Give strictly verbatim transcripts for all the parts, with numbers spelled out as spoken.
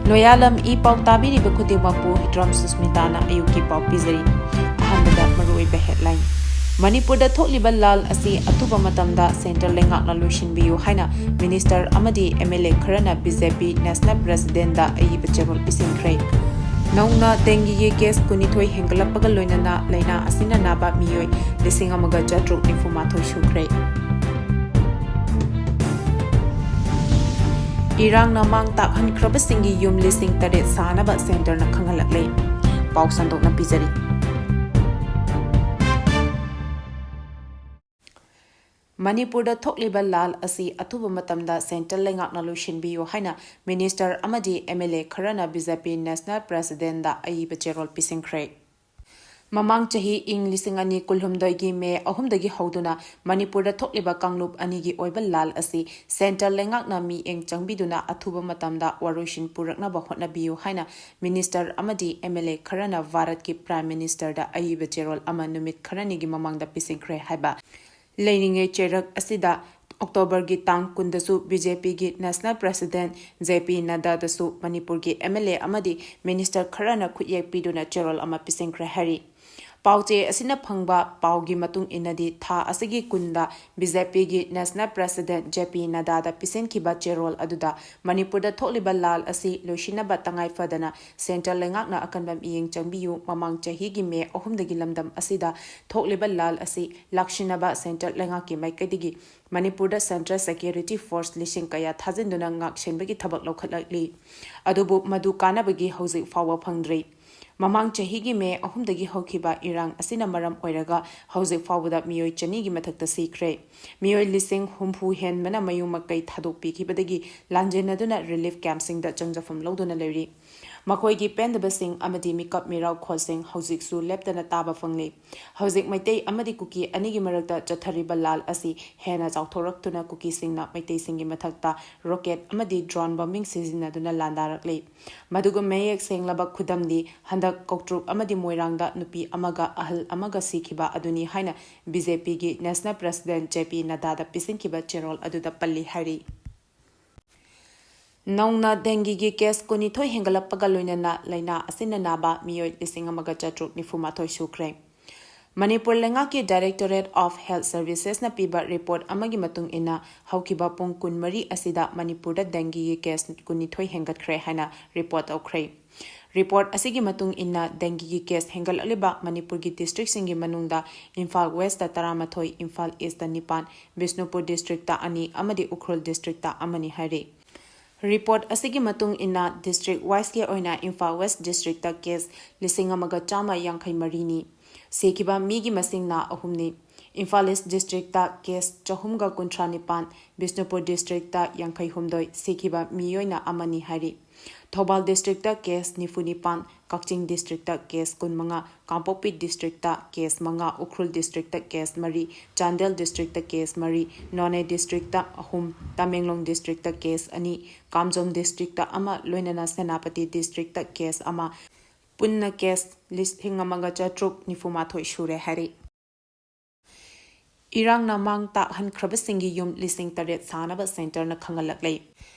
ꯂꯣꯌꯥꯂꯝ E ꯄꯥꯎ ꯇꯥꯕꯤꯔꯤꯕ ꯈꯨꯗꯤꯡꯃꯛꯄꯨ ꯍꯤꯇ꯭ꯔꯥꯝ ꯁꯨꯁꯃꯤꯇꯥꯅ ꯑꯌꯨꯛꯀꯤ ꯄꯥꯎ ꯄꯤꯖꯔꯤ꯫ ꯑꯍꯥꯟꯕꯗ ꯃꯔꯨꯑꯣꯏꯕ headline꯫ ꯃꯅꯤꯄꯨꯔꯗ ꯊꯣꯛꯂꯤꯕ ꯂꯥꯜ ꯑꯁꯤ ꯑꯊꯨꯕ ꯃꯇꯝꯗ central ꯂꯩꯉꯥꯛꯅ ꯂꯣꯏꯁꯤꯟꯕꯤꯌꯨ ꯍꯥꯏꯅ minister ꯑꯃꯗꯤ MLA ꯈꯔꯅ BJP national presidentꯗ ꯑꯏꯕ ꯆꯦꯔꯣꯜ ꯄꯤꯁꯤꯟꯈ꯭ꯔꯦ꯫ ꯅꯧꯅ dengueꯒꯤ case ꯀꯨꯟꯅꯤꯊꯣꯏ ꯍꯦꯟꯒꯠꯂꯛꯄꯒ ꯂꯣꯏꯅꯅ ꯂꯥꯏꯅꯥ ꯑꯁꯤꯅ ꯅꯥꯕ ꯃꯤꯑꯣꯏ ꯂꯤꯁꯤꯡ ꯑꯃꯒ ꯆꯥꯇ꯭ꯔꯨꯛ ꯅꯤꯐꯨ ꯃꯥꯊꯣꯏ ꯁꯨꯈ꯭ꯔꯦ꯫ ꯏꯔꯥꯡꯅ ꯃꯥꯡ ꯇꯥꯛꯍꯟꯈ꯭ꯔꯕꯁꯤꯡꯒꯤ ꯌꯨꯝ ꯂꯤꯁꯤꯡ ꯇꯔꯦꯠ ꯁꯥꯅꯕ centreꯅ ꯈꯪꯍꯜꯂꯛꯂꯦ꯫ ꯄꯥꯎ ꯁꯟꯗꯣꯛꯅ ꯄꯤꯖꯔꯤ꯫ ꯃꯅꯤꯄꯨꯔꯗ ꯊꯣꯛꯂꯤꯕ ꯂꯥꯜ ꯑꯁꯤ ꯑꯊꯨꯕ ꯃꯇꯝꯗ central ꯂꯩꯉꯥꯛꯅ ꯂꯣꯏꯁꯤꯟꯕꯤꯌꯨ ꯍꯥꯏꯅ minister ꯑꯃꯗꯤ MLA ꯈꯔꯅ BJP national presidentꯗ ꯑꯏꯕ ꯆꯦꯔꯣꯜ ꯄꯤꯁꯤꯟꯈ꯭ꯔꯦ꯫ ꯃꯃꯥꯡ ꯆꯍꯤ ꯏꯪ ꯂꯤꯁꯤꯡ ꯑꯅꯤ ꯀꯨꯟꯍꯨꯝꯗꯣꯏꯒꯤ ꯃꯦ ꯑꯍꯨꯝꯗꯒꯤ ꯍꯧꯗꯨꯅ ꯃꯅꯤꯄꯨꯔꯗ ꯊꯣꯛꯂꯤꯕ ꯀꯥꯡꯂꯨꯞ ꯑꯅꯤꯒꯤ ꯑꯣꯏꯕ ꯂꯥꯜ ꯑꯁꯤ central ꯂꯩꯉꯥꯛꯅ ꯃꯤꯠꯌꯦꯡ ꯆꯪꯕꯤꯗꯨꯅ ꯑꯊꯨꯕ ꯃꯇꯝꯗ ꯋꯥꯔꯣꯏꯁꯤꯟ ꯄꯨꯔꯛꯅꯕ ꯍꯣꯠꯅꯕꯤꯌꯨ ꯍꯥꯏꯅ minister ꯑꯃꯗꯤ MLA ꯈꯔꯅ ꯚꯥꯔꯠꯀꯤ prime ministerꯗ ꯑꯏꯕ ꯆꯦꯔꯣꯜ ꯑꯃ ꯅꯨꯃꯤꯠ ꯈꯔꯅꯤꯒꯤ ꯃꯃꯥꯡꯗ ꯄꯤꯁꯤꯟꯈ꯭ꯔꯦ ꯍꯥꯏꯕ ꯂꯩꯔꯤꯉꯩ ꯆꯩꯔꯛ ꯑꯁꯤꯗ Octoberꯒꯤ ꯇꯥꯡ ꯀꯨꯟꯗꯁꯨ BJPꯒꯤ national president JP ꯅꯗ꯭ꯗꯥꯗꯁꯨ ꯃꯅꯤꯄꯨꯔꯒꯤ MLA ꯑꯃꯗꯤ minister ꯈꯔꯅ ꯈꯨꯠꯌꯦꯛ ꯄꯤꯗꯨꯅ ꯆꯦꯔꯣꯜ ꯑꯃ ꯄꯤꯁꯤꯟꯈ꯭ꯔꯦ ꯍꯥꯏꯔꯤ꯫ ꯄꯥꯎꯆꯦ ꯑꯁꯤꯅ ꯐꯪꯕ ꯄꯥꯎꯒꯤ ꯃꯇꯨꯡ ꯏꯟꯅꯗꯤ, ꯊꯥ ꯑꯁꯤꯒꯤ ꯀꯨꯟꯗ BJPꯒꯤ national president JP ꯅꯗ꯭ꯗꯥꯗ ꯄꯤꯁꯤꯟꯈꯤꯕ ꯆꯦꯔꯣꯜ ꯑꯗꯨꯗ ꯃꯅꯤꯄꯨꯔꯗ ꯊꯣꯛꯂꯤꯕ ꯂꯥꯜ ꯑꯁꯤ ꯂꯣꯏꯁꯤꯟꯅꯕ ꯇꯉꯥꯏ ꯐꯗꯅ central ꯂꯩꯉꯥꯛꯅ ꯑꯀꯟꯕ ꯃꯤꯠꯌꯦꯡ ꯆꯪꯕꯤꯌꯨ, ꯃꯃꯥꯡ ꯆꯍꯤꯒꯤ ꯃꯦ ꯑꯍꯨꯝꯗꯒꯤ ꯂꯝꯗꯝ ꯑꯁꯤꯗ ꯊꯣꯛꯂꯤꯕ ꯂꯥꯜ ꯑꯁꯤ ꯂꯥꯛꯁꯤꯟꯅꯕ central ꯂꯩꯉꯥꯛꯀꯤ ꯃꯥꯏꯀꯩꯗꯒꯤ ꯃꯅꯤꯄꯨꯔꯗ central security force ꯂꯤꯁꯤꯡ ꯀꯌꯥ ꯊꯥꯖꯤꯟꯗꯨꯅ ꯉꯥꯛ ꯁꯦꯟꯕꯒꯤ ꯊꯕꯛ ꯂꯧꯈꯠꯂꯛꯂꯤ꯫ ꯑꯗꯨꯕꯨ ꯃꯗꯨ ꯀꯥꯟꯅꯕꯒꯤ ꯍꯧꯖꯤꯛ ꯐꯥꯎꯕ ꯐꯪꯗ꯭ꯔꯤ꯫ ꯃꯃꯥꯡ ꯆꯍꯤꯒꯤ ꯃꯦ ꯑꯍꯨꯝꯗꯒꯤ ꯍꯧꯈꯤꯕ ꯏꯔꯥꯡ ꯑꯁꯤꯅ ꯃꯔꯝ ꯑꯣꯏꯔꯒ ꯍꯧꯖꯤꯛ ꯐꯥꯎꯕꯗ ꯃꯤꯑꯣꯏ ꯆꯅꯤꯒꯤ ꯃꯊꯛꯇ ꯁꯤꯈ꯭ꯔꯦ꯫ ꯃꯤꯑꯣꯏ ꯂꯤꯁꯤꯡ ꯍꯨꯝꯐꯨ ꯍꯦꯟꯕꯅ ꯃꯌꯨꯝ ꯃꯀꯩ ꯊꯥꯗꯣꯛꯄꯤꯈꯤꯕꯗꯒꯤ ꯂꯥꯟꯖꯦꯟꯅꯗꯨꯅ relief campꯁꯤꯡꯗ ꯆꯪꯖꯐꯝ ꯂꯧꯗꯨꯅ ꯂꯩꯔꯤ꯫ ꯃꯈꯣꯏꯒꯤ ꯄꯦꯟꯗꯕꯁꯤꯡ ꯑꯃꯗꯤ ꯃꯤꯀꯞ ꯃꯤꯔꯥꯎꯈꯣꯜꯁꯤꯡ ꯍꯧꯖꯤꯛꯁꯨ ꯂꯦꯞꯇꯅ ꯇꯥꯕ ꯐꯪꯂꯤ꯫ ꯍꯧꯖꯤꯛ ꯃꯩꯇꯩ ꯑꯃꯗꯤ ꯀꯨꯀꯤ ꯑꯅꯤꯒꯤ ꯃꯔꯛꯇ ꯆꯠꯊꯔꯤꯕ ꯂꯥꯜ ꯑꯁꯤ ꯍꯦꯟꯅ ꯆꯥꯎꯊꯣꯔꯛꯇꯨꯅ ꯀꯨꯀꯤꯁꯤꯡꯅ ꯃꯩꯇꯩꯁꯤꯡꯒꯤ ꯃꯊꯛꯇ rocket ꯑꯃꯗꯤ drone bombing ꯁꯤꯖꯤꯟꯅꯗꯨꯅ ꯂꯥꯟꯗꯥꯔꯛꯂꯤ꯫ ꯃꯗꯨꯒ ꯃꯌꯦꯛ ꯁꯦꯡꯂꯕ ꯈꯨꯗꯝꯗꯤ ꯍꯟꯗꯛ ꯀꯧꯇ꯭ꯔꯨꯛ ꯑꯃꯗꯤ ꯃꯣꯏꯔꯥꯡꯗ ꯅꯨꯄꯤ ꯑꯃꯒ ꯑꯍꯜ ꯑꯃꯒ ꯁꯤꯈꯤꯕ ꯑꯗꯨꯅꯤ ꯍꯥꯏꯅ BJPꯒꯤ national president JP ꯅꯗ꯭ꯗꯥꯗ ꯄꯤꯁꯤꯟꯈꯤꯕ ꯆꯦꯔꯣꯜ ꯑꯗꯨꯗ ꯄꯜꯂꯤ ꯍꯥꯏꯔꯤ꯫ ꯅꯧꯅ ꯗꯦꯡꯒꯤꯒꯤ ꯀꯦꯁ ꯀꯨꯟꯅꯤꯊꯣꯏ ꯍꯦꯟꯒꯠꯂꯛꯄꯒ ꯂꯣꯏꯅꯅ ꯂꯥꯏꯅꯥ ꯑꯁꯤꯅ ꯅꯥꯕ ꯃꯤꯑꯣꯏ ꯂꯤꯁꯤꯡ ꯑꯃꯒ ꯆꯥꯇ꯭ꯔꯨꯛ ꯅꯤꯐꯨ ꯃꯥꯊꯣꯏ ꯁꯨꯈ꯭ꯔꯦ꯫ ꯃꯅꯤꯄꯨꯔ ꯂꯩꯉꯥꯛꯀꯤ Directorate of Health Servicesꯅ ꯄꯤꯕ ꯔꯤꯄꯣꯔꯠ ꯑꯃꯒꯤ ꯃꯇꯨꯡ ꯏꯟꯅ, ꯍꯧꯈꯤꯕ ꯄꯨꯡ ꯀꯨꯟꯃꯔꯤ ꯑꯁꯤꯗ ꯃꯅꯤꯄꯨꯔꯗ ꯗꯦꯡꯒꯤꯒꯤ ꯀꯦꯁ ꯀꯨꯟꯅꯤꯊꯣꯏ ꯍꯦꯟꯒꯠꯈ꯭ꯔꯦ ꯍꯥꯏꯅ ꯔꯤꯄꯣꯔꯠ ꯇꯧꯈ꯭ꯔꯦ꯫ ꯔꯤꯄꯣꯔꯠ ꯑꯁꯤꯒꯤ ꯃꯇꯨꯡ ꯏꯟꯅ, ꯗꯦꯡꯒꯤꯒꯤ ꯀꯦꯁ ꯍꯦꯟꯒꯠꯂꯛꯂꯤꯕ ꯃꯅꯤꯄꯨꯔꯒꯤ ꯗꯤꯁꯇ꯭ꯔꯤꯛꯁꯤꯡꯒꯤ ꯃꯅꯨꯡꯗ ꯏꯝꯐꯥꯜ ꯋꯦꯁꯇ ꯇꯔꯥꯃꯥꯊꯣꯏ, ꯏꯝꯐꯥꯜ ꯏꯁꯇ ꯅꯤꯄꯥꯟ, ꯕꯤꯁꯅꯨꯄꯨꯔ ꯗꯤꯁꯇ꯭ꯔꯤꯛꯇ ꯑꯅꯤ ꯑꯃꯗꯤ ꯎꯈ꯭ꯔꯨꯜ ꯗꯤꯁꯇ꯭ꯔꯤꯛꯇ ꯑꯃꯅꯤ ꯍꯥꯏꯔꯤ꯫ ꯔꯤꯄꯣꯔꯠ ꯑꯁꯤꯒꯤ ꯃꯇꯨꯡ ꯏꯟꯅ, ꯗꯤꯁꯇ꯭ꯔꯤꯛ ꯋꯥꯏꯁꯀꯤ ꯑꯣꯏꯅ ꯏꯝꯐꯥꯜ ꯋꯦꯁ ꯗꯤꯁꯇ꯭ꯔꯤꯛꯇ ꯀꯦꯁ ꯂꯤꯁꯤꯡ ꯑꯃꯒ ꯆꯥꯝꯃ ꯌꯥꯡꯈꯩ ꯃꯔꯤꯅꯤ꯫ ꯁꯤꯈꯤꯕ ꯃꯤꯒꯤ ꯃꯁꯤꯡꯅ ꯑꯍꯨꯝꯅꯤ꯫ ꯏꯝꯐꯥꯜ ꯏꯁ ꯗꯤꯁꯇ꯭ꯔꯤꯛꯇ ꯀꯦꯁ ꯆꯍꯨꯝꯒ ꯀꯨꯟꯊ꯭ꯔꯥ ꯅꯤꯄꯥꯟ, ꯕꯤꯁꯅꯨꯄꯨꯔ ꯗꯤꯁꯇ꯭ꯔꯤꯛꯇ ꯌꯥꯡꯈꯩ ꯍꯨꯝꯗꯣꯏ, ꯁꯤꯈꯤꯕ ꯃꯤꯑꯣꯏꯅ ꯑꯃꯅꯤ ꯍꯥꯏꯔꯤ꯫ ꯊꯧꯕꯥꯜ ꯗꯤꯁꯇ꯭ꯔꯤꯛꯇ ꯀꯦꯁ ꯅꯤꯐꯨ ꯅꯤꯄꯥꯟ, ꯀꯛꯆꯤꯡ ꯗꯤꯁꯇ꯭ꯔꯤꯛꯇ ꯀꯦꯁ ꯀꯨꯟꯃꯉꯥ, ꯀꯥꯡꯄꯣꯛꯄꯤ ꯗꯤꯁꯇ꯭ꯔꯤꯛꯇ ꯀꯦꯁ ꯃꯉꯥ, ꯎꯈ꯭ꯔꯨꯜ ꯗꯤꯁꯇ꯭ꯔꯤꯛꯇ ꯀꯦꯁ ꯃꯔꯤ, ꯆꯥꯟꯗꯦꯜ ꯗꯤꯁꯇ꯭ꯔꯤꯛꯇ ꯀꯦꯁ ꯃꯔꯤ, ꯅꯣꯅꯦ ꯗꯤꯁꯇ꯭ꯔꯤꯛꯇ ꯑꯍꯨꯝ, ꯇꯃꯦꯡꯂꯣꯡ ꯗꯤꯁꯇ꯭ꯔꯤꯛꯇ ꯀꯦꯁ ꯑꯅꯤ, ꯀꯥꯝꯖꯣꯡ ꯗꯤꯁꯇ꯭ꯔꯤꯛꯇ ꯑꯃ, ꯂꯣꯏꯅꯅ ꯁꯦꯅꯥꯄꯇꯤ ꯗꯤꯁꯇ꯭ꯔꯤꯛꯇ ꯀꯦꯁ ꯑꯃ, ꯄꯨꯟꯅ ꯀꯦꯁ ꯂꯤꯁꯤꯡ ꯑꯃꯒ ꯆꯥꯇ꯭ꯔꯨꯛ ꯅꯤꯐꯨ ꯃꯥꯊꯣꯏ ꯁꯨꯔꯦ ꯍꯥꯏꯔꯤ꯫ ꯏꯔꯥꯡꯅ ꯃꯥꯡ ꯇꯥꯛꯍꯟꯈ꯭ꯔꯕꯁꯤꯡꯒꯤ ꯌꯨꯝ ꯂꯤꯁꯤꯡ ꯇꯔꯦꯠ ꯁꯥꯅꯕ ꯁꯦꯟꯇꯔꯅ ꯈꯪꯍꯜꯂꯛꯂꯦ꯫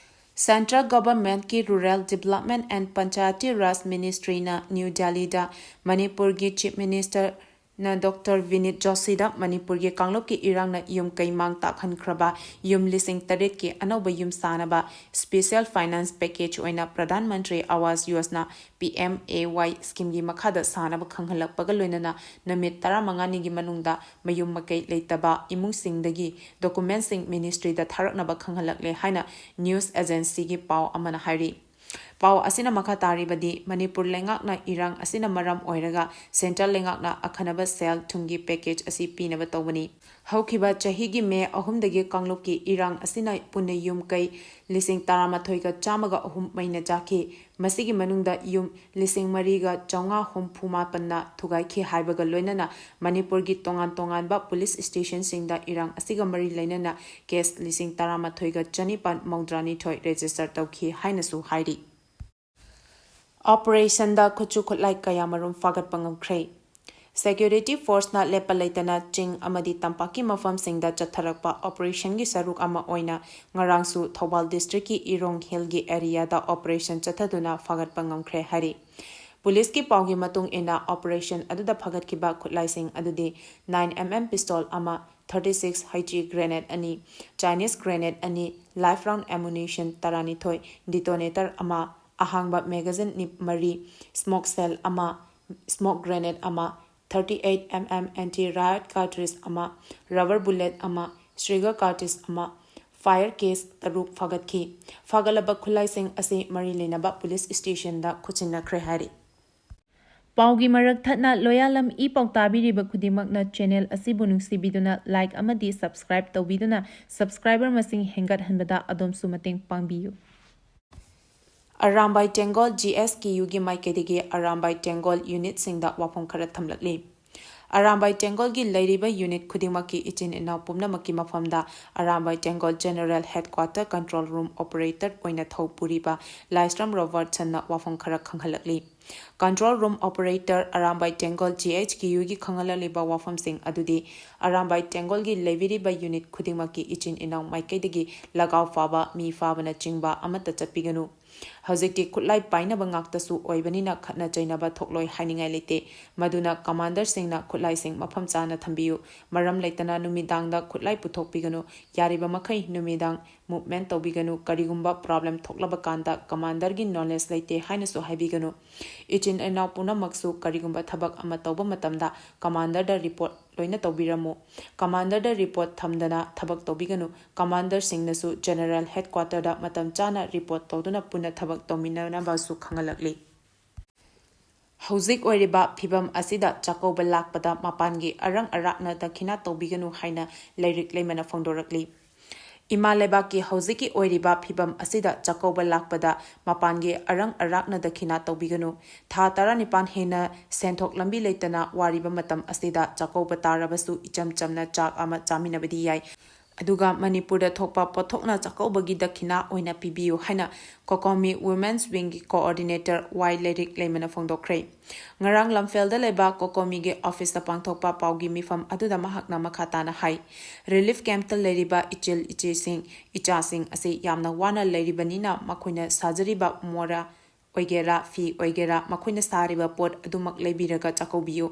Central Governmentꯀꯤ Rural Development and Panchayati Raj Ministryꯅ ꯅ꯭ꯌꯨ ꯗꯦꯜꯂꯤꯗ ꯃꯅꯤꯄꯨꯔꯒꯤ Chief Ministerꯅ Doctor Vinit Joshiꯗ ꯃꯅꯤꯄꯨꯔꯒꯤ ꯀꯥꯡꯂꯨꯞꯀꯤ ꯏꯔꯥꯡꯅ ꯌꯨꯝ ꯀꯩ ꯃꯥꯡ ꯇꯥꯛꯍꯟꯈ꯭ꯔꯕ ꯌꯨꯝ ꯂꯤꯁꯤꯡ ꯇꯔꯦꯠꯀꯤ ꯑꯅꯧꯕ ꯌꯨꯝ ꯁꯥꯅꯕ special finance package ꯑꯣꯏꯅ Pradhan Mantri Awas Yojana, P M A Y schemeꯒꯤ ꯃꯈꯥꯗ ꯁꯥꯅꯕ ꯈꯪꯍꯜꯂꯛꯄꯒ ꯂꯣꯏꯅꯅ ꯅꯨꯃꯤꯠ ꯇꯔꯥꯃꯉꯥꯅꯤꯒꯤ ꯃꯅꯨꯡꯗ ꯃꯌꯨꯝ ꯃꯀꯩ ꯂꯩꯇꯕ ꯏꯃꯨꯡꯁꯤꯡꯗꯒꯤ documentꯁꯤꯡ ministryꯗ ꯊꯥꯔꯛꯅꯕ ꯈꯪꯍꯜꯂꯛꯂꯦ ꯍꯥꯏꯅ news agencyꯒꯤ ꯄꯥꯎ ꯑꯃꯅ ꯍꯥꯏꯔꯤ꯫ ꯄꯥꯎ ꯑꯁꯤꯅ ꯃꯈꯥ ꯇꯥꯔꯤꯕꯗꯤ, ꯃꯅꯤꯄꯨꯔ ꯂꯩꯉꯥꯛꯅ ꯏꯔꯥꯡ ꯑꯁꯤꯅ ꯃꯔꯝ ꯑꯣꯏꯔꯒ central ꯂꯩꯉꯥꯛꯅ ꯑꯈꯟꯅꯕ ꯁꯦꯜ ꯊꯨꯝꯒꯤ package ꯑꯁꯤ ꯄꯤꯅꯕ ꯇꯧꯕꯅꯤ꯫ ꯍꯧꯈꯤꯕ ꯆꯍꯤꯒꯤ ꯃꯦ ꯑꯍꯨꯝꯗꯒꯤ ꯀꯥꯡꯂꯨꯞꯀꯤ ꯏꯔꯥꯡ ꯑꯁꯤꯅ ꯄꯨꯟꯅ ꯌꯨꯝ ꯀꯩ ꯂꯤꯁꯤꯡ ꯇꯔꯥꯃꯥꯊꯣꯏꯒ ꯆꯥꯝꯃꯒ ꯑꯍꯨꯝ ꯃꯩꯅ ꯆꯥꯈꯤ꯫ ꯃꯁꯤꯒꯤ ꯃꯅꯨꯡꯗ ꯌꯨꯝ ꯂꯤꯁꯤꯡ ꯃꯔꯤꯒ ꯆꯥꯝꯃꯉꯥ ꯍꯨꯝꯐꯨ ꯃꯥꯄꯟꯅ ꯊꯨꯒꯥꯏꯈꯤ ꯍꯥꯏꯕꯒ ꯂꯣꯏꯅꯅ ꯃꯅꯤꯄꯨꯔꯒꯤ ꯇꯣꯉꯥꯟ ꯇꯣꯉꯥꯟꯕ police stationꯁꯤꯡꯗ ꯏꯔꯥꯡ ꯑꯁꯤꯒ ꯃꯔꯤ ꯂꯩꯅꯅ case ꯂꯤꯁꯤꯡ ꯇꯔꯥꯃꯥꯊꯣꯏꯒ ꯆꯅꯤꯄꯥꯟ ꯃꯧꯗ꯭ꯔꯥꯅꯤꯊꯣꯏ register ꯇꯧꯈꯤ ꯍꯥꯏꯅꯁꯨ ꯍꯥꯏꯔꯤ꯫ Operationꯗ ꯈꯨꯠꯁꯨ ꯈꯨꯠꯂꯥꯏ ꯀꯌꯥ ꯃꯔꯨꯝ ꯐꯥꯒꯠꯄ ꯉꯝꯈ꯭ꯔꯦ꯫ Security forceꯅ ꯂꯦꯞꯄ ꯂꯩꯇꯅ ꯆꯤꯡ ꯑꯃꯗꯤ ꯇꯝꯄꯥꯛꯀꯤ ꯃꯐꯝꯁꯤꯡꯗ ꯆꯠꯊꯔꯛꯄ operationꯒꯤ ꯁꯔꯨꯛ ꯑꯃ ꯑꯣꯏꯅ ꯉꯔꯥꯡꯁꯨ ꯊꯧꯕꯥꯜ districtꯀꯤ ꯏꯔꯣꯡ hillꯒꯤ areaꯗ operation ꯆꯠꯊꯗꯨꯅ ꯐꯥꯒꯠꯄ ꯉꯝꯈ꯭ꯔꯦ ꯍꯥꯏꯔꯤ꯫ ꯄꯨꯂꯤꯁꯀꯤ ꯄꯥꯎꯒꯤ ꯃꯇꯨꯡ ꯏꯟꯅ, operation ꯑꯗꯨꯗ ꯐꯥꯒꯠꯈꯤꯕ ꯈꯨꯠꯂꯥꯏꯁꯤꯡ ꯑꯗꯨꯗꯤ nine MM pistol ꯑꯃ, thirty-six H E grenade ꯑꯅꯤ, Chinese grenade ꯑꯅꯤ, live round ammunition ꯇꯔꯥꯅꯤꯊꯣꯏ, detonator ꯑꯃ, ꯑꯍꯥꯡꯕ magazine ꯅꯤꯞ ꯃꯔꯤ, smoke shell ꯑꯃ, smoke grenade ꯑꯃ, thirty-eight MM anti riot cartridge ꯑꯃ, rubber bullet ꯑꯃ, trigger cartridge ꯑꯃ, fire case ꯇꯔꯨꯛ ꯐꯥꯒꯠꯈꯤ꯫ ꯐꯥꯒꯠꯂꯕ ꯈꯨꯠꯂꯥꯏꯁꯤꯡ ꯑꯁꯤ ꯃꯔꯤ ꯂꯩꯅꯕ ꯄꯨꯂꯤꯁ stationꯗ ꯈꯨꯠꯁꯤꯟꯅꯈ꯭ꯔꯦ ꯍꯥꯏꯔꯤ꯫ ꯄꯥꯎꯒꯤ ꯃꯔꯛ ꯊꯠꯅ ꯂꯣꯌꯥꯂꯝ ꯏ ꯄꯥꯎ ꯇꯥꯕꯤꯔꯤꯕ ꯈꯨꯗꯤꯡꯃꯛꯅ channel ꯑꯁꯤꯕꯨ ꯅꯨꯡꯁꯤꯕꯤꯗꯨꯅ like ꯑꯃꯗꯤ subscribe ꯇꯧꯕꯤꯗꯨꯅ subscriber ꯃꯁꯤꯡ ꯍꯦꯟꯒꯠꯍꯟꯕꯗ ꯑꯗꯣꯝꯁꯨ ꯃꯇꯦꯡ ꯄꯥꯡꯕꯤꯌꯨ꯫ ꯑꯔꯥꯝꯕꯥꯏ ꯇꯦꯡꯒꯣꯜ GSKUꯒꯤ ꯃꯥꯏꯀꯩꯗꯒꯤ ꯑꯔꯥꯝꯕꯥꯏ ꯇꯦꯡꯒꯣꯜ unitꯁꯤꯡꯗ ꯋꯥꯐꯝ ꯈꯔ ꯊꯝꯂꯛꯂꯤ꯫ ꯑꯔꯥꯝꯕꯥꯏ ꯇꯦꯡꯒꯣꯜꯒꯤ ꯂꯩꯔꯤꯕ unit ꯈꯨꯗꯤꯡꯃꯛꯀꯤ ꯏꯆꯤꯟ ꯏꯅꯥꯎ ꯄꯨꯝꯅꯃꯛꯀꯤ ꯃꯐꯝꯗ Arambai ꯇꯦꯡꯒꯣꯜ General Headquarter Control Room Operator ꯑꯣꯏꯅ ꯊꯧ ꯄꯨꯔꯤꯕ ꯂꯥꯏꯁ꯭ꯔꯝ ꯔꯣꯕꯔꯠꯁꯟꯅ ꯋꯥꯐꯝ ꯈꯔ ꯈꯪꯍꯜꯂꯛꯂꯤ꯫ Control Room Operator, ꯑꯔꯥꯝꯕꯥꯏ ꯇꯦꯡꯒꯣꯜ GHQꯒꯤ ꯈꯪꯍꯜꯂꯛꯂꯤꯕ ꯋꯥꯐꯝꯁꯤꯡ ꯑꯗꯨꯗꯤ ꯑꯔꯥꯝꯕꯥꯏ ꯇꯦꯡꯒꯣꯜꯒꯤ ꯂꯩꯕꯤꯔꯤꯕ unit ꯈꯨꯗꯤꯡꯃꯛꯀꯤ ꯏꯆꯤꯟ ꯏꯅꯥꯎ ꯃꯥꯏꯀꯩꯗꯒꯤ ꯂꯒꯥꯎ ꯐꯥꯕ, ꯃꯤ ꯐꯥꯕꯅꯆꯤꯡꯕ ꯑꯃꯠꯇ ꯆꯠꯄꯤꯒꯅꯨ꯫ ꯍꯧꯖꯤꯛꯇꯤ ꯈꯨꯠꯂꯥꯏ ꯄꯥꯏꯅꯕ ꯉꯥꯛꯇꯁꯨ ꯑꯣꯏꯕꯅꯤꯅ ꯈꯠꯅ ꯆꯩꯅꯕ ꯊꯣꯛꯂꯣꯏ ꯍꯥꯏꯅꯤꯡꯉꯥꯏ ꯂꯩꯇꯦ꯫ ꯃꯗꯨꯅ commanderꯁꯤꯡꯅ ꯈꯨꯠꯂꯥꯏꯁꯤꯡ ꯃꯐꯝ ꯆꯥꯅ ꯊꯝꯕꯤꯌꯨ꯫ ꯃꯔꯝ ꯂꯩꯇꯅ ꯅꯨꯃꯤꯗꯥꯡꯗ ꯈꯨꯠꯂꯥꯏ ꯄꯨꯊꯣꯛꯄꯤꯒꯅꯨ꯫ ꯌꯥꯔꯤꯕ ꯃꯈꯩ ꯅꯨꯃꯤꯗꯥꯡ movement ꯇꯧꯕꯤꯒꯅꯨ꯫ ꯀꯔꯤꯒꯨꯝꯕ problem ꯊꯣꯛꯂꯕ ꯀꯥꯟꯗ commanderꯒꯤ knowledge ꯂꯩꯇꯦ ꯍꯥꯏꯅꯁꯨ ꯍꯥꯏꯕꯤꯒꯅꯨ꯫ ꯏꯆꯤꯟ ꯏꯅꯥꯎ ꯄꯨꯝꯅꯃꯛꯁꯨ ꯀꯔꯤꯒꯨꯝꯕ ꯊꯕꯛ ꯑꯃ ꯇꯧꯕ ꯃꯇꯝꯗ commanderꯗ report ꯂꯣꯏꯅ ꯇꯧꯕꯤꯔꯝꯃꯨ꯫ Commanderꯗ report ꯊꯝꯗꯅ ꯊꯕꯛ ꯇꯧꯕꯤꯒꯅꯨ꯫ Commanderꯁꯤꯡꯅꯁꯨ General Headquarterꯗ ꯃꯇꯝ ꯆꯥꯅ report ꯇꯧꯗꯨꯅ ꯄꯨꯟꯅ ꯊꯕꯛ ꯇꯧꯃꯤꯟꯅꯅꯕꯁꯨ ꯈꯪꯍꯜꯂꯛꯂꯤ꯫ ꯍꯧꯖꯤꯛ ꯑꯣꯏꯔꯤꯕ ꯐꯤꯕꯝ ꯑꯁꯤꯗ ꯆꯥꯛꯀꯧꯕ ꯂꯥꯛꯄꯗ ꯃꯄꯥꯟꯒꯤ ꯑꯔꯪ ꯑꯔꯥꯛꯅ ꯗꯈꯤꯅꯥ ꯇꯧꯕꯤꯒꯅꯨ ꯍꯥꯏꯅ ꯂꯥꯏꯔꯤꯛ ꯂꯩꯃꯅ ꯐꯣꯡꯗꯣꯔꯛꯂꯤ꯫ ꯏꯃꯥ ꯂꯩꯕꯥꯛꯀꯤ ꯍꯧꯖꯤꯛꯀꯤ ꯑꯣꯏꯔꯤꯕ ꯐꯤꯕꯝ ꯑꯁꯤꯗ ꯆꯥꯛꯀꯧꯕ ꯂꯥꯛꯄꯗ ꯃꯄꯥꯟꯒꯤ ꯑꯔꯪ ꯑꯔꯥꯛꯅ ꯗꯈꯤꯅꯥ ꯇꯧꯕꯤꯒꯅꯨ꯫ ꯊꯥ ꯇꯔꯥꯅꯤꯄꯥꯟ ꯍꯦꯟꯅ ꯁꯦꯟꯊꯣꯛ ꯂꯝꯕꯤ ꯂꯩꯇꯅ ꯋꯥꯔꯤꯕ ꯃꯇꯝ ꯑꯁꯤꯗ ꯆꯥꯛꯀꯧꯕ ꯇꯥꯔꯕꯁꯨ ꯏꯆꯝ ꯆꯝꯅ ꯆꯥꯛ ꯑꯃ ꯆꯥꯃꯤꯟꯅꯕꯗꯤ ꯌꯥꯏ꯫ ꯑꯗꯨꯒ ꯃꯅꯤꯄꯨꯔꯗ ꯊꯣꯛꯄ ꯄꯣꯠꯊꯣꯛꯅ ꯆꯥꯛꯀꯧꯕꯒꯤ ꯗꯈꯤꯅꯥ ꯑꯣꯏꯅ ꯄꯤꯕꯤꯌꯨ ꯍꯥꯏꯅ COCOMI Women's Wingꯒꯤ Coordinator ꯋꯥꯏ ꯂꯩꯔꯤꯛ ꯂꯩꯃꯅ ꯐꯣꯡꯗꯣꯛꯈ꯭ꯔꯦ꯫ ꯉꯔꯥꯡ ꯂꯝꯐꯦꯜꯗ ꯂꯩꯕ COCOMIꯒꯤ officeꯇ ꯄꯥꯡꯊꯣꯛꯄ ꯄꯥꯎꯒꯤ ꯃꯤꯐꯝ ꯑꯗꯨꯗ ꯃꯍꯥꯛꯅ ꯃꯈꯥ ꯇꯥꯅ ꯍꯥꯏ, relief campꯇ ꯂꯩꯔꯤꯕ ꯏꯆꯤꯜ ꯏꯆꯦꯁꯤꯡ, ꯏꯆꯥꯁꯤꯡ ꯑꯁꯤ ꯌꯥꯝꯅ ꯋꯥꯅ ꯂꯩꯔꯤꯕꯅꯤꯅ ꯃꯈꯣꯏꯅ ꯁꯥꯖꯔꯤꯕ ꯃꯣꯔꯥ ꯑꯣꯏꯒꯦꯔꯥ, ꯐꯤ ꯑꯣꯏꯒꯦꯔꯥ, ꯃꯈꯣꯏꯅ ꯁꯥꯔꯤꯕ ꯄꯣꯠ ꯑꯗꯨꯃꯛ ꯂꯩꯕꯤꯔꯒ ꯆꯥꯛꯀꯧꯕꯤꯌꯨ꯫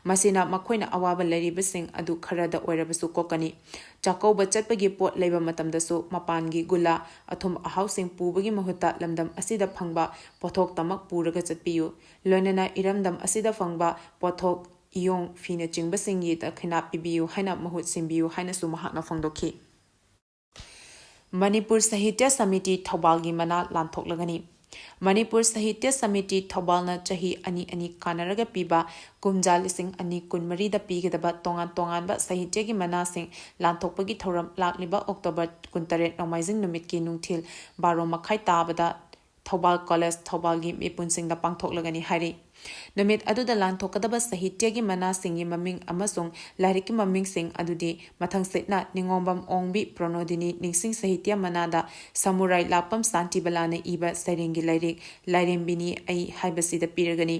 ꯃꯁꯤꯅ ꯃꯈꯣꯏꯅ ꯑꯋꯥꯕ ꯂꯩꯔꯤꯕꯁꯤꯡ ꯑꯗꯨ ꯈꯔꯗ ꯑꯣꯏꯔꯕꯁꯨ ꯀꯣꯛꯀꯅꯤ꯫ ꯆꯥꯛꯀꯧꯕ ꯆꯠꯄꯒꯤ ꯄꯣꯠ ꯂꯩꯕ ꯃꯇꯝꯗꯁꯨ ꯃꯄꯥꯟꯒꯤ ꯒꯨꯂꯥ, ꯑꯊꯨꯝ ꯑꯍꯥꯎꯁꯤꯡ ꯄꯨꯕꯒꯤ ꯃꯍꯨꯠꯇ ꯂꯝꯗꯝ ꯑꯁꯤꯗ ꯐꯪꯕ ꯄꯣꯠꯊꯣꯛꯇꯃꯛ ꯄꯨꯔꯒ ꯆꯠꯄꯤꯌꯨ꯫ ꯂꯣꯏꯅꯅ ꯏꯔꯝꯗꯝ ꯑꯁꯤꯗ ꯐꯪꯕ ꯄꯣꯠꯊꯣꯛ, ꯏꯌꯣꯡ, ꯐꯤꯅꯆꯤꯡꯕꯁꯤꯡꯒꯤ ꯗꯈꯤꯅꯥ ꯄꯤꯕꯤꯌꯨ ꯍꯥꯏꯅ ꯃꯍꯨꯠ ꯁꯤꯟꯕꯤꯌꯨ ꯍꯥꯏꯅꯁꯨ ꯃꯍꯥꯛꯅ ꯐꯣꯡꯗꯣꯛꯈꯤ꯫ ꯃꯅꯤꯄꯨꯔ ꯁꯥꯍꯤꯇ꯭ꯌ ꯁꯃꯤꯇꯤ ꯊꯧꯕꯥꯜꯒꯤ ꯃꯅꯥ ꯂꯥꯟꯊꯣꯛꯂꯒꯅꯤ꯫ ꯃꯅꯤꯄꯨꯔ ꯁꯥꯍꯤꯇ꯭ꯌ ꯁꯃꯤꯇꯤ ꯊꯧꯕꯥꯜꯅ ꯆꯍꯤ ꯑꯅꯤ ꯑꯅꯤ ꯀꯥꯟꯅꯔꯒ ꯄꯤꯕ ꯀꯨꯝꯖꯥ ꯂꯤꯁꯤꯡ ꯑꯅꯤ ꯀꯨꯟꯃꯔꯤꯗ ꯄꯤꯒꯗꯕ ꯇꯣꯉꯥꯟ ꯇꯣꯉꯥꯟꯕ ꯁꯥꯍꯤꯇ꯭ꯌꯒꯤ ꯃꯅꯥꯁꯤꯡ ꯂꯥꯟꯊꯣꯛꯄꯒꯤ ꯊꯧꯔꯝ ꯂꯥꯛꯂꯤꯕ October ꯀꯨꯟꯇꯔꯦꯠ ꯅꯣꯡꯃꯥꯏꯖꯤꯡ ꯅꯨꯃꯤꯠꯀꯤ ꯅꯨꯡꯊꯤꯜ ꯕꯥꯔꯣ ꯃꯈꯥꯏ ꯇꯥꯕꯗ ꯊꯧꯕꯥꯜ College ꯊꯧꯕꯥꯜꯒꯤ ꯃꯤꯄꯨꯟꯁꯤꯡꯗ ꯄꯥꯡꯊꯣꯛꯂꯒꯅꯤ ꯍꯥꯏꯔꯤ꯫ ꯅꯨꯃꯤꯠ ꯑꯗꯨꯗ ꯂꯥꯟꯊꯣꯛꯀꯗꯕ ꯁꯥꯍꯤꯇ꯭ꯌꯒꯤ ꯃꯅꯥꯁꯤꯡꯒꯤ ꯃꯃꯤꯡ ꯑꯃꯁꯨꯡ ꯂꯥꯏꯔꯤꯛꯀꯤ ꯃꯃꯤꯡꯁꯤꯡ ꯑꯗꯨꯗꯤ ꯃꯊꯪꯁꯤꯠꯅ ꯅꯤꯉꯣꯝꯕꯝ ꯑꯣꯡꯕꯤ ꯄ꯭ꯔꯣꯅꯣꯗꯤꯅꯤ ꯅꯤꯡꯁꯤꯡ ꯁꯥꯍꯤꯇ꯭ꯌ ꯃꯅꯥꯗ ꯁꯃꯨꯔꯥꯏ ꯂꯥꯛꯄꯝ ꯁꯥꯟꯇꯤꯕꯂꯥꯅ ꯏꯕ ꯁꯩꯔꯦꯡꯒꯤ ꯂꯥꯏꯔꯤꯛ ꯂꯥꯏꯔꯦꯝꯕꯤꯅꯤ ꯑꯩ ꯍꯥꯏꯕꯁꯤꯗ ꯄꯤꯔꯒꯅꯤ꯫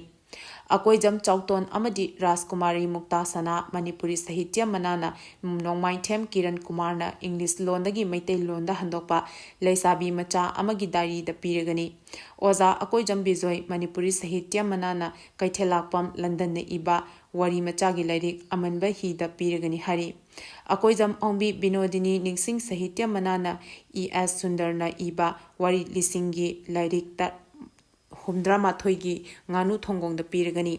ꯑꯀꯣꯏꯖꯝ ꯆꯥꯎꯇꯣꯟ ꯑꯃꯗꯤ ꯔꯥꯖꯀꯨꯃꯥꯔꯤ ꯃꯨꯛꯇꯥ ꯁꯅꯥ ꯃꯅꯤꯄꯨꯔꯤ ꯁꯥꯍꯤꯇ꯭ꯌ ꯃꯅꯥꯅ ꯅꯣꯡꯃꯥꯏꯊꯦꯝ ꯀꯤꯔꯟ ꯀꯨꯃꯥꯔꯅ ꯏꯪꯂꯤꯁ ꯂꯣꯟꯗꯒꯤ ꯃꯩꯇꯩꯂꯣꯟꯗ ꯍꯟꯗꯣꯛꯄ ꯂꯩꯁꯥꯕꯤ ꯃꯆꯥ ꯑꯃꯒꯤ ꯗꯥꯏꯔꯤꯗ ꯄꯤꯔꯒꯅꯤ꯫ ꯑꯣꯖꯥ ꯑꯀꯣꯏꯖꯝ ꯕꯤꯖꯣꯏ ꯃꯅꯤꯄꯨꯔꯤ ꯁꯥꯍꯤꯇ꯭ꯌ ꯃꯅꯥꯅ ꯀꯩꯊꯦꯜꯂꯥꯛꯄꯝ ꯂꯟꯗꯟꯅ ꯏꯕ ꯋꯥꯔꯤ ꯃꯆꯥꯒꯤ ꯂꯥꯏꯔꯤꯛ ꯑꯃꯟꯕ ꯍꯤꯗ ꯄꯤꯔꯒꯅꯤ ꯍꯥꯏꯔꯤ꯫ ꯑꯀꯣꯏꯖꯝ ꯑꯣꯡꯕꯤ ꯕꯤꯅꯣꯗꯤꯅꯤ ꯅꯤꯡꯁꯤꯡ ꯁꯥꯍꯤꯇ꯭ꯌ ꯃꯅꯥꯅ ꯏ ꯑꯦꯁ ꯁꯨꯟꯗꯔꯅ ꯏꯕ ꯋꯥꯔꯤ ꯂꯤꯁꯤꯡꯒꯤ ꯂꯥꯏꯔꯤꯛꯇ ꯍꯨꯝꯗ꯭ꯔꯥ ꯃꯥꯊꯣꯏꯒꯤ ꯉꯥꯅꯨ ꯊꯣꯡꯒꯣꯡꯗ ꯄꯤꯔꯒꯅꯤ꯫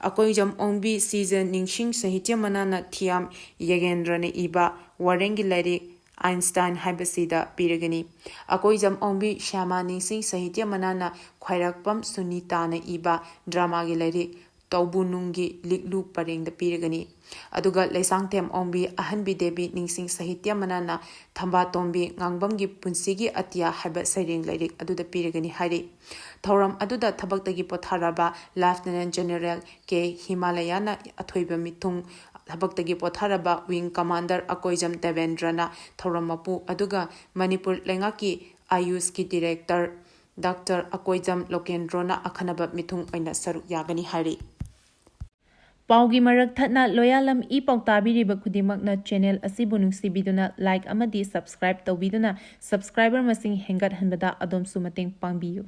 ꯑꯀꯣꯏꯖꯝ ꯑꯣꯡꯕꯤ ꯁꯤꯖ ꯅꯤꯡꯁꯤꯡ ꯁꯥꯍꯤꯇ꯭ꯌ ꯃꯅꯥꯅ ꯊꯤꯌꯥꯝ ꯌꯦꯒꯦꯟꯗ꯭ꯔꯅ ꯏꯕ ꯋꯥꯔꯦꯡꯒꯤ ꯂꯥꯏꯔꯤꯛ ꯑꯥꯏꯟꯁꯇꯥꯏꯟ ꯍꯥꯏꯕꯁꯤꯗ ꯄꯤꯔꯒꯅꯤ꯫ ꯑꯀꯣꯏꯖꯝ ꯑꯣꯡꯕꯤ ꯁ꯭ꯌꯥꯃꯥ ꯅꯤꯡꯁꯤꯡ ꯁꯥꯍꯤꯇ꯭ꯌ ꯃꯅꯥꯅ ꯈ꯭ꯋꯥꯏꯔꯥꯛꯄꯝ ꯁꯨꯅꯤꯇꯥꯅ ꯏꯕ ꯗ꯭ꯔꯃꯥꯒꯤ ꯂꯥꯏꯔꯤꯛ ꯇꯧꯕꯨꯅꯨꯡꯒꯤ ꯂꯤꯛꯂꯨ ꯄꯔꯦꯡꯗ ꯄꯤꯔꯒꯅꯤ꯫ ꯑꯗꯨꯒ ꯂꯩꯁꯥꯡꯊꯦꯝ ꯑꯣꯡꯕꯤ ꯑꯍꯟꯕꯤ ꯗꯦꯕꯤ ꯅꯤꯡꯁꯤꯡ ꯁꯥꯍꯤꯇ꯭ꯌ ꯃꯅꯥꯅ ꯊꯝꯕꯥꯇꯣꯝꯕꯤ ꯉꯥꯡꯕꯝꯒꯤ ꯄꯨꯟꯁꯤꯒꯤ ꯑꯇꯤꯌꯥ ꯍꯥꯏꯕ ꯁꯩꯔꯦꯡ ꯂꯥꯏꯔꯤꯛ ꯑꯗꯨꯗ ꯄꯤꯔꯒꯅꯤ ꯍꯥꯏꯔꯤ꯫ ꯊꯧꯔꯝ ꯑꯗꯨꯗ ꯊꯕꯛꯇꯒꯤ ꯄꯣꯊꯥꯔꯕ Lieutenant General ꯀꯦ ꯍꯤꯃꯥꯂꯌꯥꯅ ꯑꯊꯣꯏꯕ ꯃꯤꯊꯨꯡ ꯊꯕꯛꯇꯒꯤ ꯄꯣꯊꯥꯔꯕ wing commander ꯑꯀꯣꯏꯖꯝ ꯗꯦꯕꯦꯟꯗ꯭ꯔꯅ ꯊꯧꯔꯝ ꯃꯄꯨ, ꯑꯗꯨꯒ ꯃꯅꯤꯄꯨꯔ ꯂꯩꯉꯥꯛꯀꯤ ꯑꯥꯌꯨꯁꯀꯤ director doctor ꯑꯀꯣꯏꯖꯝ ꯂꯣꯀꯦꯟꯗ꯭ꯔꯣꯅ ꯑꯈꯟꯅꯕ ꯃꯤꯊꯨꯡ ꯑꯣꯏꯅ ꯁꯔꯨꯛ ꯌꯥꯒꯅꯤ ꯍꯥꯏꯔꯤ꯫ ꯄꯥꯎꯒꯤ ꯃꯔꯛ ꯊꯠꯅ ꯂꯣꯌꯥꯂꯝ ꯏ ꯄꯥꯎ ꯇꯥꯕꯤꯔꯤꯕ ꯈꯨꯗꯤꯡꯃꯛꯅ channel ꯑꯁꯤꯕꯨ ꯅꯨꯡꯁꯤꯕꯤꯗꯨꯅ like ꯑꯃꯗꯤ subscribe ꯇꯧꯕꯤꯗꯨꯅ subscriber ꯃꯁꯤꯡ ꯍꯦꯟꯒꯠꯍꯟꯕꯗ ꯑꯗꯣꯝꯁꯨ ꯃꯇꯦꯡ ꯄꯥꯡꯕꯤꯌꯨ꯫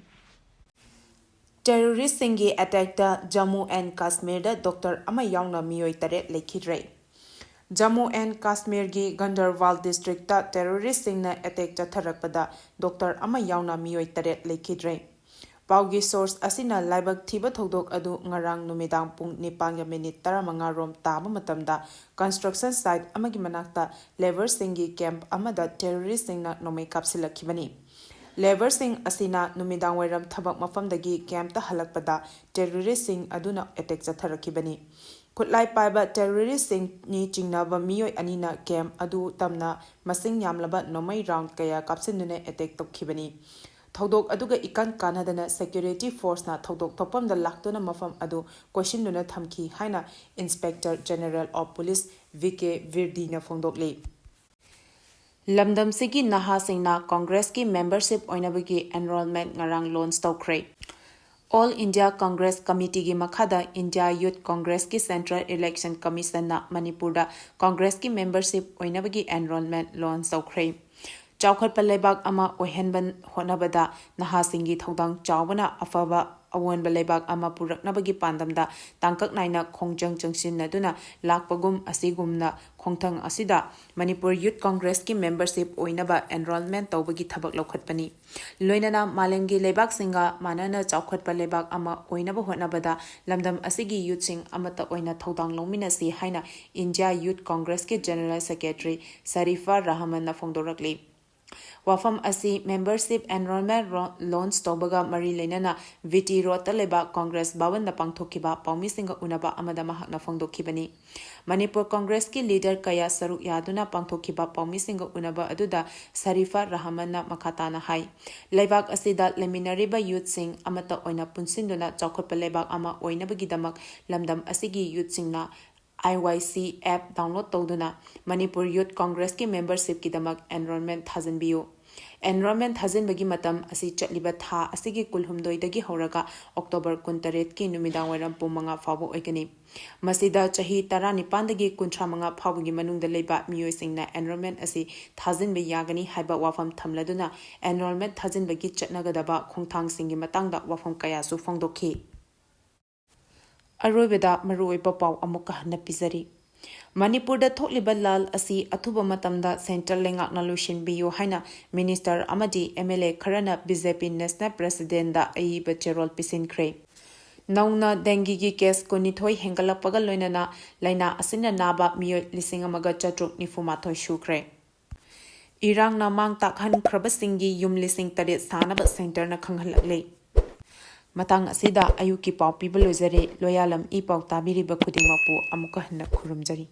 Terroristꯁꯤꯡꯒꯤ attackꯇ Jammu and Kashmirꯗ doctor ꯑꯃ ꯌꯥꯎꯅ ꯃꯤꯑꯣꯏ ꯇꯔꯦꯠ ꯂꯩꯈꯤꯗ꯭ꯔꯦ꯫ Jammu and Kashmirꯒꯤ Gandarwal districtꯇ terroristꯁꯤꯡꯅ attack ꯆꯠꯊꯔꯛꯄꯗ doctor ꯑꯃ ꯌꯥꯎꯅ ꯃꯤꯑꯣꯏ ꯇꯔꯦꯠ ꯂꯩꯈꯤꯗ꯭ꯔꯦ꯫ ꯄꯥꯎꯒꯤ source ꯑꯁꯤꯅ ꯂꯥꯏꯕꯛ ꯊꯤꯕ ꯊꯧꯗꯣꯛ ꯑꯗꯨ ꯉꯔꯥꯡ ꯅꯨꯃꯤꯗꯥꯡ ꯄꯨꯡ ꯅꯤꯄꯥꯟꯒ minute ꯇꯔꯥꯃꯉꯥ ꯔꯣꯝ ꯇꯥꯕ ꯃꯇꯝꯗ construction site ꯑꯃꯒꯤ ꯃꯅꯥꯛꯇ labourꯁꯤꯡꯒꯤ camp ꯑꯃꯗ terroristꯁꯤꯡꯅ ꯅꯣꯡꯃꯩ ꯀꯥꯞꯁꯤꯜꯂꯛꯈꯤꯕꯅꯤ꯫ Labourꯁꯤꯡ ꯑꯁꯤꯅ ꯅꯨꯃꯤꯗꯥꯡꯋꯥꯏꯔꯝ ꯊꯕꯛ ꯃꯐꯝꯗꯒꯤ campꯇ ꯍꯜꯂꯛꯄꯗ terroristꯁꯤꯡ ꯑꯗꯨꯅ attack ꯆꯠꯊꯔꯛꯈꯤꯕꯅꯤ꯫ ꯈꯨꯠꯂꯥꯏ ꯄꯥꯏꯕ terroristꯁꯤꯡꯅꯤ ꯆꯤꯡꯅꯕ ꯃꯤꯑꯣꯏ ꯑꯅꯤꯅ camp ꯑꯗꯨ ꯇꯝꯅ ꯃꯁꯤꯡ ꯌꯥꯝꯂꯕ ꯅꯣꯡꯃꯩ round ꯀꯌꯥ ꯀꯥꯞꯁꯤꯟꯗꯨꯅ attack ꯇꯧꯈꯤꯕꯅꯤ꯫ ꯊꯧꯗꯣꯛ ꯑꯗꯨꯒ ꯏꯀꯥꯟ ꯀꯥꯟꯅꯗꯅ security forceꯅ ꯊꯧꯗꯣꯛ ꯊꯣꯛꯐꯝꯗ ꯂꯥꯛꯇꯨꯅ ꯃꯐꯝ ꯑꯗꯨ ꯀꯣꯏꯁꯤꯟꯗꯨꯅ ꯊꯝꯈꯤ ꯍꯥꯏꯅ Inspector General of Police V K ꯕꯤꯔꯗꯤꯅ ꯐꯣꯡꯗꯣꯛꯂꯤ꯫ ꯂꯝꯗꯝꯁꯤꯒꯤ ꯅꯍꯥꯁꯤꯡꯅ Congressꯀꯤ membership ꯑꯣꯏꯅꯕꯒꯤ enrollment ꯉꯔꯥꯡ launch ꯇꯧꯈ꯭ꯔꯦ꯫ All India Congress Committeeꯒꯤ ꯃꯈꯥꯗ India Youth Congressꯀꯤ Central Election Commissionꯅ ꯃꯅꯤꯄꯨꯔꯗ Congressꯀꯤ membership ꯑꯣꯏꯅꯕꯒꯤ enrollment launch ꯇꯧꯈ꯭ꯔꯦ꯫ ꯆꯥꯎꯈꯠꯄ ꯂꯩꯕꯥꯛ ꯑꯃ ꯑꯣꯏꯍꯟꯕ ꯍꯣꯠꯅꯕꯗ ꯅꯍꯥꯁꯤꯡꯒꯤ ꯊꯧꯗꯥꯡ ꯆꯥꯎꯕꯅ ꯑꯐꯕ ꯑꯑꯣꯟꯕ ꯂꯩꯕꯥꯛ ꯑꯃ ꯄꯨꯔꯛꯅꯕꯒꯤ ꯄꯥꯟꯗꯝꯗ ꯇꯥꯡꯀꯛ ꯅꯥꯏꯅ ꯈꯣꯡꯖꯪ ꯆꯪꯁꯤꯟꯅꯗꯨꯅ ꯂꯥꯛꯄꯒꯨꯝ ꯑꯁꯤꯒꯨꯝꯅ ꯈꯣꯡꯊꯥꯡ ꯑꯁꯤꯗ ꯃꯅꯤꯄꯨꯔ Youth Congressꯀꯤ membership ꯑꯣꯏꯅꯕ enrollment ꯇꯧꯕꯒꯤ ꯊꯕꯛ ꯂꯧꯈꯠꯄꯅꯤ꯫ ꯂꯣꯏꯅꯅ ꯃꯥꯂꯦꯝꯒꯤ ꯂꯩꯕꯥꯛꯁꯤꯡꯒ ꯃꯥꯟꯅꯅ ꯆꯥꯎꯈꯠꯄ ꯂꯩꯕꯥꯛ ꯑꯃ ꯑꯣꯏꯅꯕ ꯍꯣꯠꯅꯕꯗ ꯂꯝꯗꯝ ꯑꯁꯤꯒꯤ youthꯁꯤꯡ ꯑꯃꯠꯇ ꯑꯣꯏꯅ ꯊꯧꯗꯥꯡ ꯂꯧꯃꯤꯟꯅꯁꯤ ꯍꯥꯏꯅ India Youth Congressꯀꯤ General Secretary Sharifa ꯔꯍꯃꯟꯅ ꯐꯣꯡꯗꯣꯔꯛꯂꯤ꯫ ꯋꯥꯐꯝ ꯑꯁꯤ membership enrollment ro-, launch ꯇꯧꯕꯒ ꯃꯔꯤ ꯂꯩꯅꯅ V T Roadꯇ ꯂꯩꯕ Congress ꯚꯋꯟꯗ ꯄꯥꯡꯊꯣꯛꯈꯤꯕ ꯄꯥꯎꯃꯤꯁꯤꯡꯒ ꯎꯅꯕ ꯑꯃꯗ ꯃꯍꯥꯛꯅ ꯐꯣꯡꯗꯣꯛꯈꯤꯕꯅꯤ꯫ ꯃꯅꯤꯄꯨꯔ Congressꯀꯤ leader ꯀꯌꯥ ꯁꯔꯨꯛ ꯌꯥꯗꯨꯅ ꯄꯥꯡꯊꯣꯛꯈꯤꯕ ꯄꯥꯎꯃꯤꯁꯤꯡꯒ ꯎꯅꯕ ꯑꯗꯨꯗ ꯁꯔꯤꯐꯥ ꯔꯍꯃꯟꯅ ꯃꯈꯥ ꯇꯥꯅ ꯍꯥꯏ, ꯂꯩꯕꯥꯛ ꯑꯁꯤꯗ ꯂꯩꯃꯤꯟꯅꯔꯤꯕ youthꯁꯤꯡ ꯑꯃꯠꯇ ꯑꯣꯏꯅ ꯄꯨꯟꯁꯤꯟꯗꯨꯅ ꯆꯥꯎꯈꯠꯄ ꯂꯩꯕꯥꯛ ꯑꯃ ꯑꯣꯏꯅꯕꯒꯤꯗꯃꯛ ꯂꯝꯗꯝ ꯑꯁꯤꯒꯤ youthꯁꯤꯡꯅ I Y C app download ꯇꯧꯗꯨꯅ Manipur Youth Congressꯀꯤ membershipꯀꯤꯗꯃꯛ enrollment ꯊꯥꯖꯤꯟꯕꯤꯌꯨ꯫ Enrollment ꯊꯥꯖꯤꯟꯕꯒꯤ ꯃꯇꯝ ꯑꯁꯤ ꯆꯠꯂꯤꯕ ꯊꯥ ꯑꯁꯤꯒꯤ ꯀꯨꯟꯍꯨꯝꯗꯣꯏꯗꯒꯤ ꯍꯧꯔꯒ October ꯀꯨꯟꯇꯔꯦꯠꯀꯤ ꯅꯨꯃꯤꯗꯥꯡꯋꯥꯏꯔꯝ ꯄꯨꯡ ꯃꯉꯥ ꯐꯥꯎꯕ ꯑꯣꯏꯒꯅꯤ꯫ ꯃꯁꯤꯗ ꯆꯍꯤ ꯇꯔꯥꯅꯤꯄꯥꯟꯗꯒꯤ ꯀꯨꯟꯊ꯭ꯔꯥ ꯃꯉꯥ ꯐꯥꯎꯕꯒꯤ ꯃꯅꯨꯡꯗ ꯂꯩꯕ ꯃꯤꯑꯣꯏꯁꯤꯡꯅ enrollment ꯑꯁꯤ ꯊꯥꯖꯤꯟꯕ ꯌꯥꯒꯅꯤ ꯍꯥꯏꯕ ꯋꯥꯐꯝ ꯊꯝꯂꯗꯨꯅ enrollment ꯊꯥꯖꯤꯟꯕꯒꯤ ꯆꯠꯅꯒꯗꯕ ꯈꯣꯡꯊꯥꯡꯁꯤꯡꯒꯤ ꯃꯇꯥꯡꯗ ꯋꯥꯐꯝ ꯀꯌꯥꯁꯨ ꯐꯣꯡꯗꯣꯛꯈꯤ꯫ ꯑꯔꯣꯏꯕꯗ ꯃꯔꯨꯑꯣꯏꯕ ꯄꯥꯎ ꯑꯃꯨꯛꯀ ꯍꯟꯅ ꯄꯤꯖꯔꯤ꯫ ꯃꯅꯤꯄꯨꯔꯗ ꯊꯣꯛꯂꯤꯕ ꯂꯥꯜ ꯑꯁꯤ ꯑꯊꯨꯕ ꯃꯇꯝꯗ central ꯂꯩꯉꯥꯛꯅ ꯂꯣꯏꯁꯤꯟꯕꯤꯌꯨ ꯍꯥꯏꯅ minister ꯑꯃꯗꯤ M L A ꯈꯔꯅ B J P national presidentꯗ ꯑꯏꯕ ꯆꯦꯔꯣꯜ ꯄꯤꯁꯤꯟꯈ꯭ꯔꯦ꯫ ꯅꯧꯅ dengueꯒꯤ case ꯀꯨꯟꯅꯤꯊꯣꯏ ꯍꯦꯟꯒꯠꯂꯛꯄꯒ ꯂꯣꯏꯅꯅ ꯂꯥꯏꯅꯥ ꯑꯁꯤꯅ ꯅꯥꯕ ꯃꯤꯑꯣꯏ ꯂꯤꯁꯤꯡ ꯑꯃꯒ ꯆꯥꯇ꯭ꯔꯨꯛ ꯅꯤꯐꯨ ꯃꯥꯊꯣꯏ ꯁꯨꯈ꯭ꯔꯦ꯫ ꯏꯔꯥꯡꯅ ꯃꯥꯡ ꯇꯥꯛꯍꯟꯈ꯭ꯔꯕꯁꯤꯡꯒꯤ ꯌꯨꯝ ꯂꯤꯁꯤꯡ ꯇꯔꯦꯠ ꯁꯥꯅꯕ centreꯅ ꯈꯪꯍꯜꯂꯛꯂꯦ꯫ ꯃꯇꯥꯡ ꯑꯁꯤꯗ ꯑꯌꯨꯛꯀꯤ ꯄꯥꯎ ꯄꯤꯕ ꯂꯣꯏꯖꯔꯦ꯫ ꯂꯣꯌꯥꯂꯝ ꯏ ꯄꯥꯎ ꯇꯥꯕꯤꯔꯤꯕ ꯈꯨꯗꯤꯡꯃꯛꯄꯨ ꯑꯃꯨꯛꯀ ꯍꯟꯅ ꯈꯨꯔꯨꯝꯖꯔꯤ꯫